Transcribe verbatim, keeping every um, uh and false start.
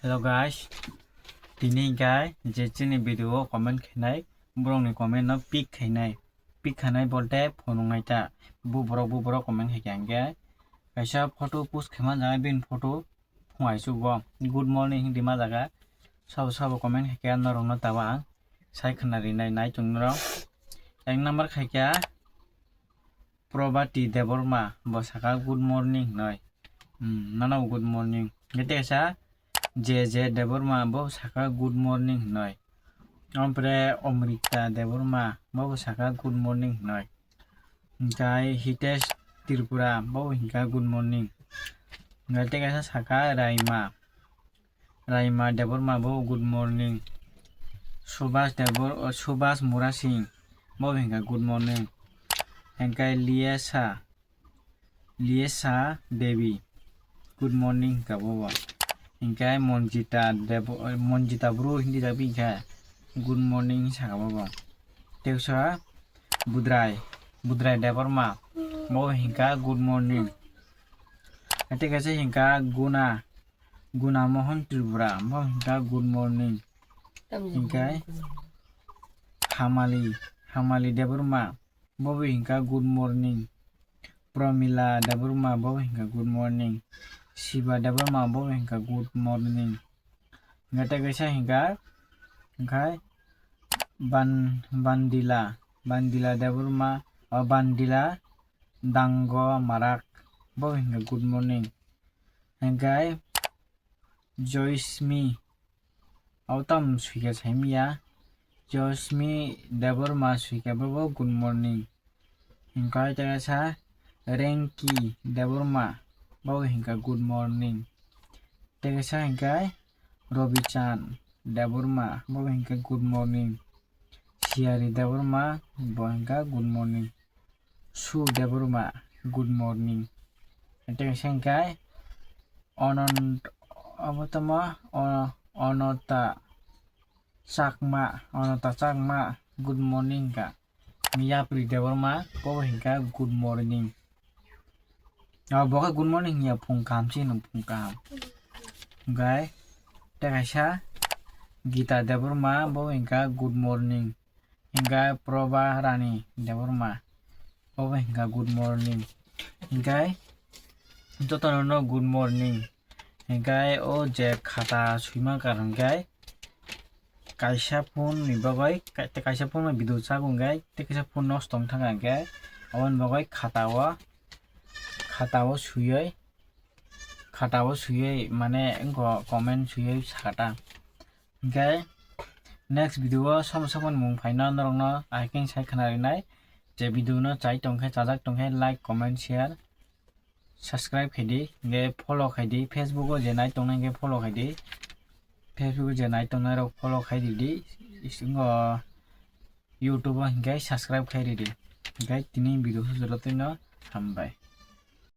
Hello guys, tini hinkhe je chini video o comment khainai, borokni comment no pick khainai, pick khainai bolte phunuknai ta, bu borok bu borok comment khaikha hinkhe kaisa photo post khaima jai bini photo phung aichugo good morning hinwi ma jaga, sabo sabo comment khaikha norokno tabo ang sai khwna rinai nai chwng norok. Ek number khaikha Probati Debbarma, bo saka good morning hinwi. Hmm, nono good morning. Hwnkhe tei kaisa J J Debbarma, bo saka good morning hinwi. Ompore Omrita Debbarma, bo bo saka good morning hinwi. Hwnkhe Hitesh Tripura, bo bo hinkha good morning. Hwnkhe tei kaisa saka Raima. Raima Debbarma bo good morning. Subhas Debor-, oh, Subhas Murasing bo hinkha good morning. Hinkhe Liesa, Liesa Devi good morning hinkha bo bo. Hinkhe Monjita Debo-, Monjita bru hindi jabi hinkha good morning saka bo bo. Tei kaisa Budrai, Budrai Debbarma bo hinkha good morning. Tei kaisa hinkha Guna, Guna Mohan Tripura, bo hinkha good morning. Hinkhe Hamali, Hamali Debbarma, bo bo hinkha good morning. Pramila Debbarma, bo bo hinkha good morning. Shiba Debbarma, bo bo hinkha good morning. Hinkhe tei kaisa hinkha, hinkhe Ban-, Bandila, Bandila Debbarma, o Bandila Dango Marak, bo bo hinkha good morning. Hinkhe Joysmi, abo tamo swikha saimya. Joysmi Debbarma swikha, bo bo good morning. Hinkhe tei kaisa Renki Debbarma, bo bo hinkha good morning. Tei kaisa hinkhe Robichan Debbarma, bo bo hinkha good morning. Siyari Debbarma, bo hinkha good morning. Su Debbarma, good morning. Tei kaisa hinkhe Onon-, abo tamo, o-, Onota Chakma, Onota Chakma, good morning hinkha. Yapri Debbarma, bo bo hinkha good morning. O, bo khe good morning hinya, phung kaham se hino, phung kaham. Hinkhe tei kaisa Gita Debbarma, bo bo hinkha good morning. Hinkhe Proba Rani Debbarma, bo bo hinkha good morning. Hinkhe jotono no good morning. Hinkhe o je khata swima kar hinkhe kaisa phone ni bagwi, kai-, kaisa phone no video chago hinkhe tei kaisa phone nosto wng thangkha hinkhe aboni bagwi khata o, khata o swiwi, khata o swiwi mane wngkha comment swiwi sakha ta. Hinkhe next video o somo somo ni mung phaino norokno ahikhe sai khwna rinai. Je video no chai tongkhe, chajak tongkhe, like, comment, share, subscribe khaidi, hinkhe follow khaidi. Facebook o je nai tongnai hinkhe follow khaidi. Facebook o je nai tongnai rok follow khai ridi. Isingo YouTube o hinkhe subscribe khai ridi. Hinkhe tini video se joto no hambai.